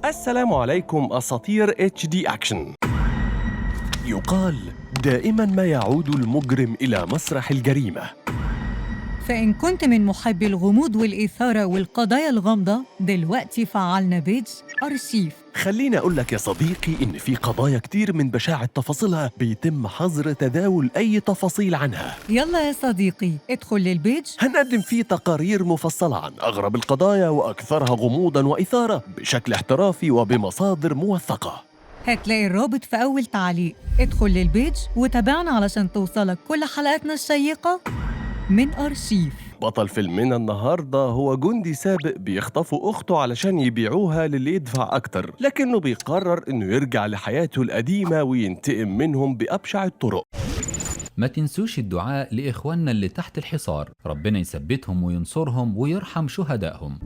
السلام عليكم أساطير HD Action. يقال دائما ما يعود المجرم إلى مسرح الجريمة. فإن كنت من محبي الغموض والإثارة والقضايا الغامضة، دلوقتي فعلنا page أرشيف. خليني أقول لك يا صديقي إن في قضايا كتير من بشاعة تفاصيلها بيتم حظر تداول أي تفاصيل عنها. يلا يا صديقي ادخل لل page، هنقدم فيه تقارير مفصلة عن أغرب القضايا وأكثرها غموضاً وإثارة بشكل احترافي وبمصادر موثقة. هتلاقي الرابط في أول تعليق. ادخل لل page وتابعنا علشان توصلك كل حلقاتنا الشيقة من أرشيف. بطل فيلمنا النهاردة هو جندي سابق بيخطفوا أخته علشان يبيعوها للي يدفع أكتر، لكنه بيقرر إنه يرجع لحياته القديمة وينتقم منهم بأبشع الطرق. ما تنسوش الدعاء لإخواننا اللي تحت الحصار، ربنا يثبتهم وينصرهم ويرحم شهدائهم.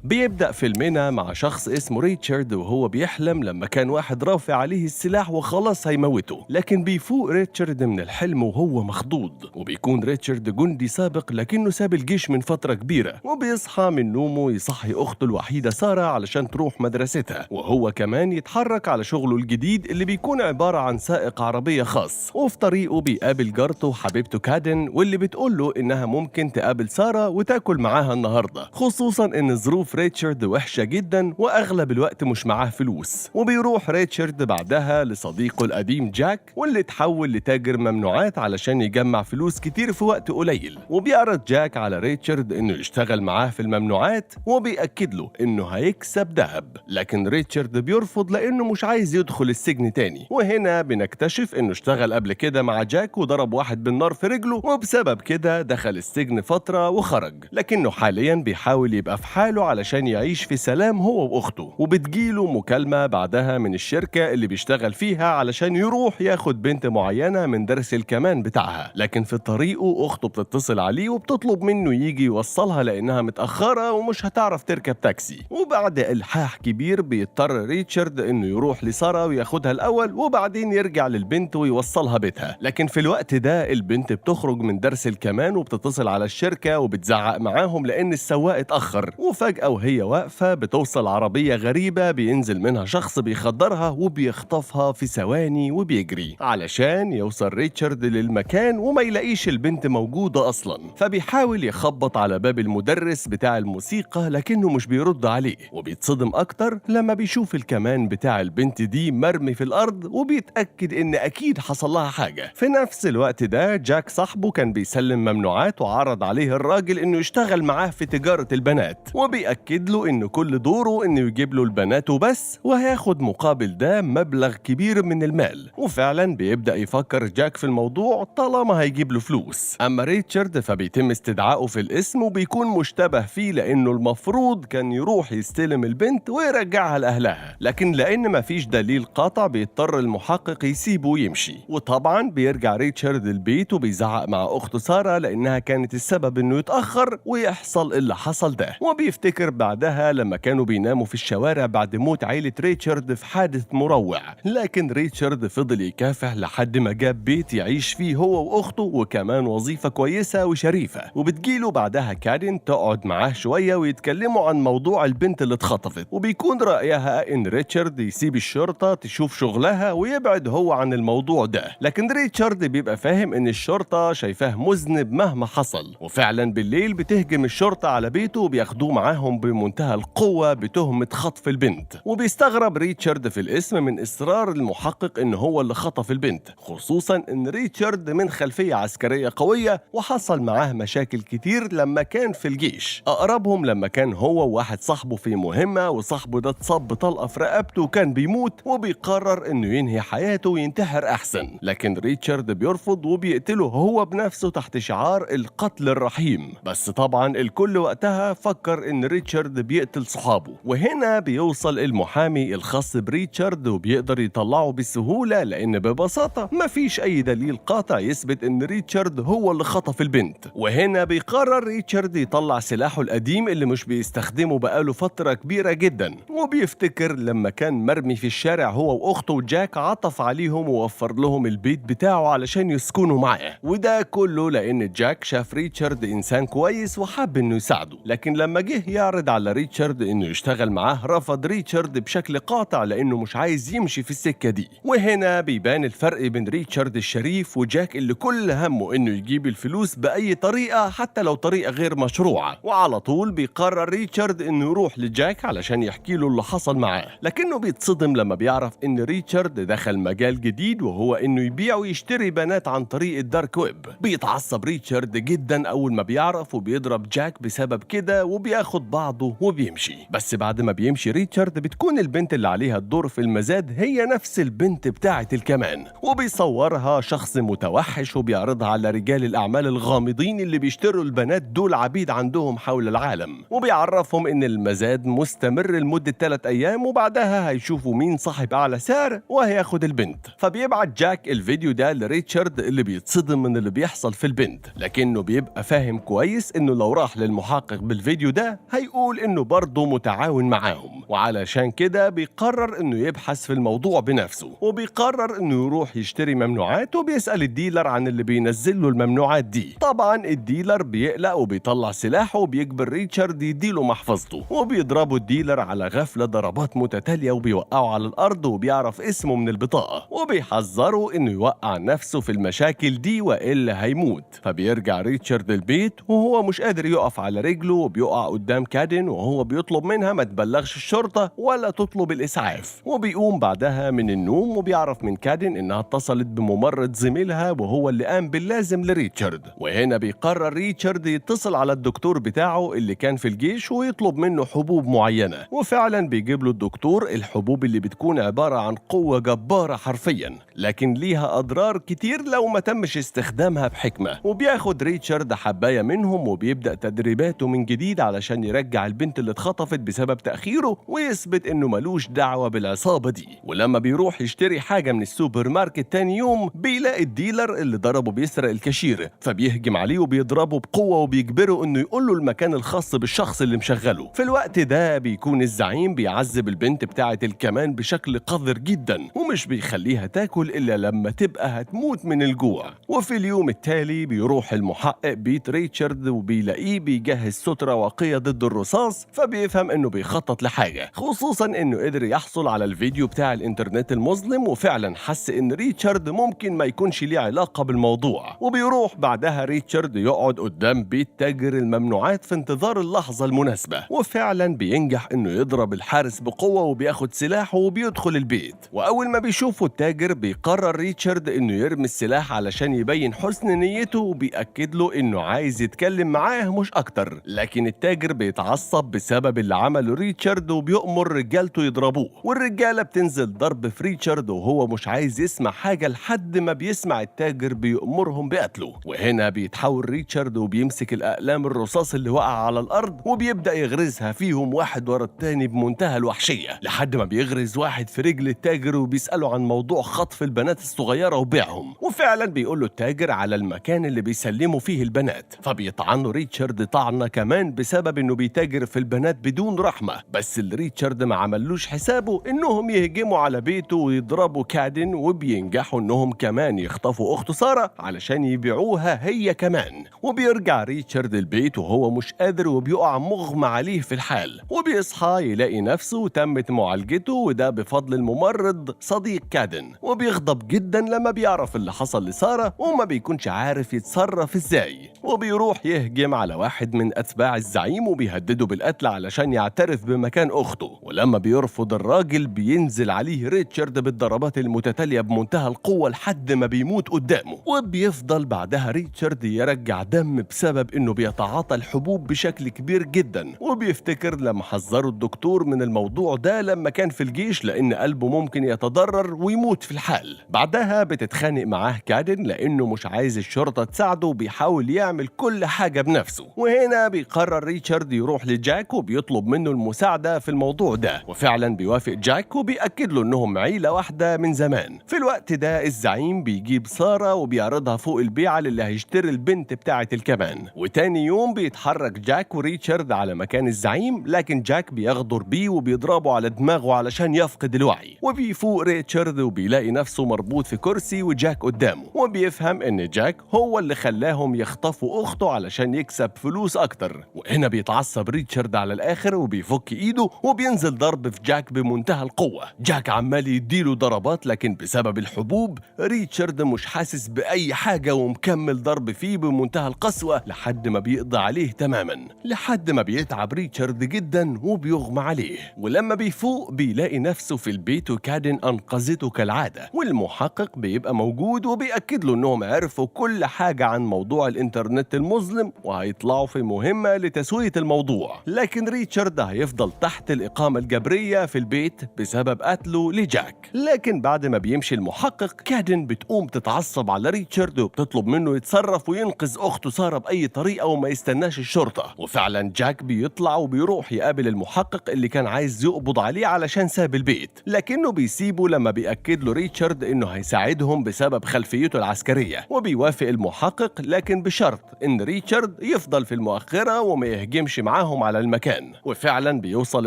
بيبدأ فيلمنا مع شخص اسمه ريتشارد وهو بيحلم لما كان واحد رافع عليه السلاح وخلاص هيموته، لكن بيفوق ريتشارد من الحلم وهو مخضوض. وبيكون ريتشارد جندي سابق لكنه ساب الجيش من فترة كبيرة، وبيصحى من نومه يصحي أخته الوحيدة سارة علشان تروح مدرستها، وهو كمان يتحرك على شغله الجديد اللي بيكون عبارة عن سائق عربية خاص. وفي طريقه بيقابل جارته حبيبته كادن، واللي بتقوله إنها ممكن تقابل سارة وتاكل معاها النهاردة، خصوصا إن ظروف ريتشارد وحشة جدا وأغلب الوقت مش معاه فلوس. وبيروح ريتشارد بعدها لصديقه القديم جاك، واللي اتحول لتاجر ممنوعات علشان يجمع فلوس كتير في وقت قليل. وبيعرض جاك على ريتشارد إنه يشتغل معاه في الممنوعات، وبيأكد له إنه هيكسب ذهب، لكن ريتشارد بيرفض لأنه مش عايز يدخل السجن تاني. وهنا بنكتشف إنه اشتغل قبل كده مع جاك وضرب واحد بالنار في رجله، وبسبب كده دخل السجن فترة وخرج، لكنه حاليا بيحاول يبقى في حاله علشان يعيش في سلام هو وأخته. وبتجيله مكالمة بعدها من الشركة اللي بيشتغل فيها علشان يروح ياخد بنت معينة من درس الكمان بتاعها، لكن في طريقه أخته بتتصل عليه وبتطلب منه يجي يوصلها لأنها متأخرة ومش هتعرف تركب تاكسي. وبعد إلحاح كبير بيضطر ريتشارد إنه يروح لسارة وياخدها الأول وبعدين يرجع للبنت ويوصلها بيتها. لكن في الوقت ده البنت بتخرج من درس الكمان وبتتصل على الشركة وبتزعق معاهم لأن السواق اتأخر. وفجأة وهي واقفة بتوصل عربية غريبة بينزل منها شخص بيخدرها وبيخطفها في ثواني وبيجري علشان يوصل ريتشارد للمكان وما يلاقيش البنت موجودة أصلا. فبيحاول يخبط على باب المدرس بتاع الموسيقى لكنه مش بيرد عليه، وبيتصدم أكتر لما بيشوف الكمان بتاع البنت دي مرمي في الأرض وبيتأكد إن أكيد حصل لها حاجة. في نفس الوقت ده جاك صاحبه كان بيسلم ممنوعات وعرض عليه الراجل إنه يشتغل معاه في تجارة البنات، وبيأكد له إن كل دوره إنه يجيب له البنات وبس، وهياخد مقابل ده مبلغ كبير من المال. وفعلا بيبدأ يفكر جاك في الموضوع طالما هيجيب له فلوس. أما ريتشارد فبيتم استدعائه في الاسم وبيكون مشتبه فيه لأنه المفروض كان يروح يستلم البنت ويرجعها لأهلها، لكن لأن مفيش دليل قاطع بيضطر المحقق يسيبه ويمشي. وطبعا بيرجع ريتشارد البيت وبيزعق مع أخته سارة لأنها كانت السبب إنه يتأخر ويحصل اللي حصل ده. وبيفتكر بعدها لما كانوا بيناموا في الشوارع بعد موت عيلة ريتشارد في حادث مروع، لكن ريتشارد فضل يكافح لحد ما جاب بيت يعيش فيه هو وأخته وكمان وظيفة كويسة وشريفة. وبتجيله بعدها كارين تقعد معاه شوية ويتكلموا عن موضوع البنت اللي اتخطفت، وبيكون رأيها إن ريتشارد يسيب الشرطة تشوف شغلها ويبعد هو عن الموضوع ده، لكن ريتشارد بيبقى فاهم إن الشرطة شايفاه مذنب مهما حصل. وفعلا بالليل بتهجم الشرطة على بيته وبياخدوه معاهم بمنتهى القوة بتهمة خطف البنت. وبيستغرب ريتشارد في الاسم من إصرار المحقق إن هو اللي خطف البنت، خصوصا إن ريتشارد من خلفية عسكرية قوية وحصل معاه مشاكل كتير لما كان في الجيش، أقربهم لما كان هو وواحد صاحبه في مهمة وصاحبه ده اتصاب بطلقة في رقبته وكان بيموت، وبيقرر إنه ينهي حياته وينتحر أحسن، لكن ريتشارد بيرفض وبيقتله هو بنفسه تحت شعار القتل الرحيم. بس طبعا الكل وقتها فكر إن ريتشارد ريتشارد بيقتل صحابه. وهنا بيوصل المحامي الخاص بريتشارد وبيقدر يطلعه بسهولة، لأن ببساطة مفيش أي دليل قاطع يثبت إن ريتشارد هو اللي خطف البنت. وهنا بيقرر ريتشارد يطلع سلاحه القديم اللي مش بيستخدمه بقاله فترة كبيرة جدا، وبيفتكر لما كان مرمي في الشارع هو وأخته جاك عطف عليهم ووفر لهم البيت بتاعه علشان يسكنوا معاه، وده كله لأن جاك شاف ريتشارد إنسان كويس وحب إنه يساعده. لكن لما جه يعرض على ريتشارد إنه يشتغل معاه رفض ريتشارد بشكل قاطع لأنه مش عايز يمشي في السكة دي. وهنا بيبان الفرق بين ريتشارد الشريف وجاك اللي كل همه إنه يجيب الفلوس بأي طريقة حتى لو طريقة غير مشروعة. وعلى طول بيقرر ريتشارد إنه يروح لجاك علشان يحكي له اللي حصل معاه، لكنه بيتصدم لما بيعرف إن ريتشارد دخل مجال جديد وهو إنه يبيع ويشتري بنات عن طريق ال dark web. بيتعصب ريتشارد جدا أول ما بيعرف وبيضرب جاك بسبب كده وبياخد بعضه وبيمشي. بس بعد ما بيمشي ريتشارد بتكون البنت اللي عليها الدور في المزاد هي نفس البنت بتاعة الكمان، وبيصورها شخص متوحش وبيعرضها على رجال الأعمال الغامضين اللي بيشتروا البنات دول عبيد عندهم حول العالم، وبيعرفهم إن المزاد مستمر لمدة 3 أيام وبعدها هيشوفوا مين صاحب أعلى سعر وهياخد البنت. فبيبعت جاك الفيديو ده لريتشارد اللي بيتصدم من اللي بيحصل في البنت، لكنه بيبقى فاهم كويس إنه لو راح للمحقق بالفيديو ده هيقول إنه برضه متعاون معاهم، وعلشان كده بيقرر إنه يبحث في الموضوع بنفسه، وبيقرر إنه يروح يشتري ممنوعات وبيسأل ال dealer عن اللي بينزل له الممنوعات دي. طبعا ال dealer بيقلق وبيطلع سلاحه وبيجبر ريتشارد يديله محفظته، وبيضربه ال dealer على غفلة ضربات متتالية وبيوقعه على الأرض وبيعرف اسمه من البطاقة، وبيحذره إنه يوقع نفسه في المشاكل دي وإلا هيموت. فبيرجع ريتشارد البيت وهو مش قادر يقف على رجله وبيقع قدام كادن وهو بيطلب منها ما تبلغش الشرطة ولا تطلب الإسعاف. وبيقوم بعدها من النوم وبيعرف من كادن إنها اتصلت بممرض زميلها وهو اللي قام باللازم لريتشارد. وهنا بيقرر ريتشارد يتصل على الدكتور بتاعه اللي كان في الجيش ويطلب منه حبوب معينة، وفعلا بيجيب له الدكتور الحبوب اللي بتكون عبارة عن قوة جبارة حرفيا، لكن ليها أضرار كتير لو ما تمش استخدامها بحكمة. وبياخد ريتشارد حباية منهم وبيبدأ تدريباته من جديد علشان يرجع البنت اللي اتخطفت بسبب تأخيره ويثبت إنه ملوش دعوة بالعصابة دي. ولما بيروح يشتري حاجة من السوبر ماركت تاني يوم بيلاقي ال dealer اللي ضربه بيسرق الكاشير، فبيهجم عليه وبيضربه بقوة وبيجبره إنه يقول له المكان الخاص بالشخص اللي مشغله. في الوقت ده بيكون الزعيم بيعذب البنت بتاعة الكمان بشكل قذر جدا ومش بيخليها تاكل إلا لما تبقى هتموت من الجوع. وفي اليوم التالي بيروح المحقق بيت ريتشارد وبيلاقيه بيجهز سترة واقية ضد الرصاص، فبيفهم إنه بيخطط لحاجة، خصوصا إنه قدر يحصل على الفيديو بتاع الإنترنت المظلم وفعلا حس إن ريتشارد ممكن ما يكونش ليه علاقة بالموضوع. وبيروح بعدها ريتشارد يقعد قدام بيت تاجر الممنوعات في انتظار اللحظة المناسبة، وفعلا بينجح إنه يضرب الحارس بقوة وبياخد سلاحه وبيدخل البيت. وأول ما بيشوفه التاجر بيقرر ريتشارد إنه يرمي السلاح علشان يبين حسن نيته وبيأكد له إنه عايز يتكلم معاه مش أكتر، لكن التاجر بيتعصب بسبب اللي عمله ريتشارد وبيأمر رجالته يضربوه، والرجالة بتنزل ضرب في ريتشارد وهو مش عايز يسمع حاجة لحد ما بيسمع التاجر بيأمرهم بقتله. وهنا بيتحول ريتشارد وبيمسك الأقلام الرصاص اللي وقع على الأرض وبيبدأ يغرزها فيهم واحد ورا التاني بمنتهى الوحشية، لحد ما بيغرز واحد في رجل التاجر وبيسأله عن موضوع خطف البنات الصغيرة وبيعهم، وفعلا بيقول له التاجر على المكان اللي بيسلموا فيه البنات، فبيطعنه ريتشارد طعنة كمان بسبب انه بيتاجر في البنات بدون رحمة. بس اللي ريتشارد ما عملوش حسابه انهم يهجموا على بيته ويضربوا كادن، وبينجحوا انهم كمان يخطفوا اخته سارة علشان يبيعوها هي كمان. وبيرجع ريتشارد البيت وهو مش قادر وبيقع مغمى عليه في الحال، وبيصحى يلاقي نفسه تمت معالجته وده بفضل الممرض صديق كادن، وبيغضب جدا لما بيعرف اللي حصل لسارة وما بيكونش عارف يتصرف ازاي، وبيروح يهجم على واحد من اتباع الزعيم وبيهدده بالقتل علشان يعترف بمكان اخته. ولما بيرفض الراجل بينزل عليه ريتشارد بالضربات المتتالية بمنتهى القوة لحد ما بيموت قدامه، وبيفضل بعدها ريتشارد يرجع دم بسبب انه بيتعاطى الحبوب بشكل كبير جدا. وبيفتكر لما حذره الدكتور من الموضوع ده لما كان في الجيش لان قلبه ممكن يتضرر ويموت في الحال. بعدها بتتخانق معاه كادن لانه مش عايز الشرطة تساعده وبيحاول يعمل يعمل كل حاجة بنفسه. وهنا بيقرر ريتشارد يروح لجاك وبيطلب منه المساعدة في الموضوع ده، وفعلا بيوافق جاك وبيأكد له انهم عيلة واحدة من زمان. في الوقت ده الزعيم بيجيب سارة وبيعرضها فوق البيعة للي هيشتري البنت بتاعة الكمان. وتاني يوم بيتحرك جاك وريتشارد على مكان الزعيم، لكن جاك بيغدر بيه وبيضربه على دماغه علشان يفقد الوعي. وبيفوق ريتشارد وبيلاقي نفسه مربوط في كرسي وجاك قدامه، وبيفهم ان جاك هو اللي خلاهم يخطفوا اخته علشان يكسب فلوس اكتر. وهنا بيتعصب ريتشارد على الاخر وبيفك ايده وبينزل ضرب في جاك بمنتهى القوة. جاك عمال يديله ضربات، لكن بسبب الحبوب ريتشارد مش حاسس بأي حاجة ومكمل ضرب فيه بمنتهى القسوة لحد ما بيقضي عليه تماما، لحد ما بيتعب ريتشارد جدا وبيغمى عليه. ولما بيفوق بيلاقي نفسه في البيت وكادن أنقذته كالعادة، والمحقق بيبقى موجود وبيأكد له إنهم عرفوا كل حاجة عن موضوع الإنترنت المظلم وهيطلعوا في مهمة لتسوية الموضوع. لكن ريتشارد هيفضل تحت الإقامة الجبرية في البيت بسبب قتله لجاك. لكن بعد ما بيمشي المحقق، كادن بتقوم تتعصب على ريتشارد وبتطلب منه يتصرف وينقذ أخته سارة بأي طريقة وما يستناش الشرطة. وفعلا جاك بيطلع وبيروح يقابل المحقق اللي كان عايز يقبض عليه علشان ساب البيت، لكنه بيسيبه لما بيأكد له ريتشارد إنه هيساعدهم بسبب خلفيته العسكرية. وبيوافق المحقق، لكن بشرط إن ريتشارد يفضل في المؤخرة وما يهجمش معاهم على المكان. وفعلا بيوصل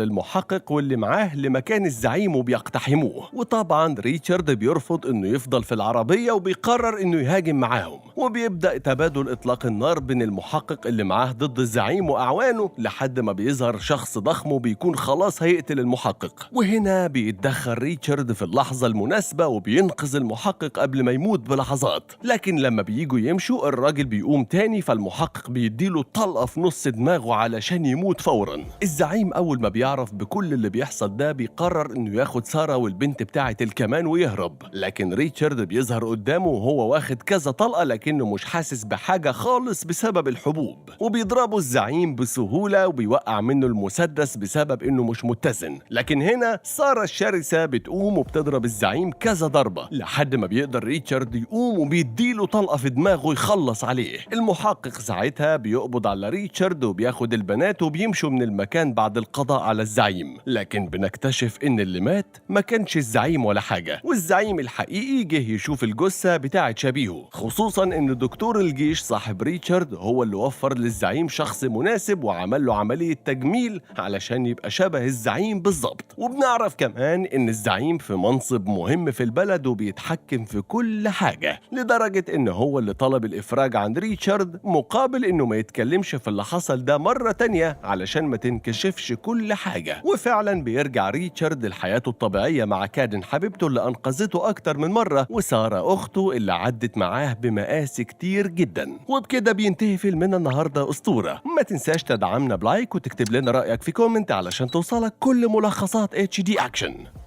المحقق واللي معاه لمكان الزعيم وبيقتحموه. وطبعا ريتشارد بيرفض إنه يفضل في العربية وبيقرر إنه يهاجم معاهم، وبيبدأ تبادل إطلاق النار بين المحقق اللي معاه ضد الزعيم وأعوانه لحد ما بيظهر شخص ضخم وبيكون خلاص هيقتل المحقق. وهنا بيتدخل ريتشارد في اللحظة المناسبة وبينقذ المحقق قبل ما يموت بلحظات. لكن لما بييجوا يمشوا الراجل بيقوم تاني، فالمحقق بيديله طلقة في نص دماغه علشان يموت فورا. الزعيم أول ما بيعرف بكل اللي بيحصل ده بيقرر إنه ياخد سارة والبنت بتاعة الكمان ويهرب، لكن ريتشارد بيظهر قدامه وهو واخد كذا طلقة لكنه مش حاسس بحاجة خالص بسبب الحبوب، وبيضربه الزعيم بسهولة وبيوقع منه المسدس بسبب إنه مش متزن. لكن هنا سارة الشرسة بتقوم وبتضرب الزعيم كذا ضربة لحد ما بيقدر ريتشارد يقوم وبيديله طلقة في دماغه يخلص عليه. المحقق ساعتها بيقبض على ريتشارد وبياخد البنات وبيمشوا من المكان بعد القضاء على الزعيم. لكن بنكتشف إن اللي مات ما كانش الزعيم ولا حاجة، والزعيم الحقيقي جه يشوف الجثة بتاعة شبيهه، خصوصا إن دكتور الجيش صاحب ريتشارد هو اللي وفر للزعيم شخص مناسب وعمل له عملية تجميل علشان يبقى شبه الزعيم بالظبط. وبنعرف كمان إن الزعيم في منصب مهم في البلد وبيتحكم في كل حاجة، لدرجة إن هو اللي طلب الإفراج عن ريتشارد مقابل إنه ما يتكلمش في اللي حصل ده مرة تانية علشان ما تنكشفش كل حاجة. وفعلا بيرجع ريتشارد لحياته الطبيعية مع كادن حبيبته اللي أنقذته أكتر من مرة، وسارة أخته اللي عدت معاه بمآسي كتير جدا. وبكده بينتهي فيلمنا النهاردة أسطورة. ما تنساش تدعمنا ب like وتكتب لنا رأيك في comment علشان توصلك كل ملخصات HD Action.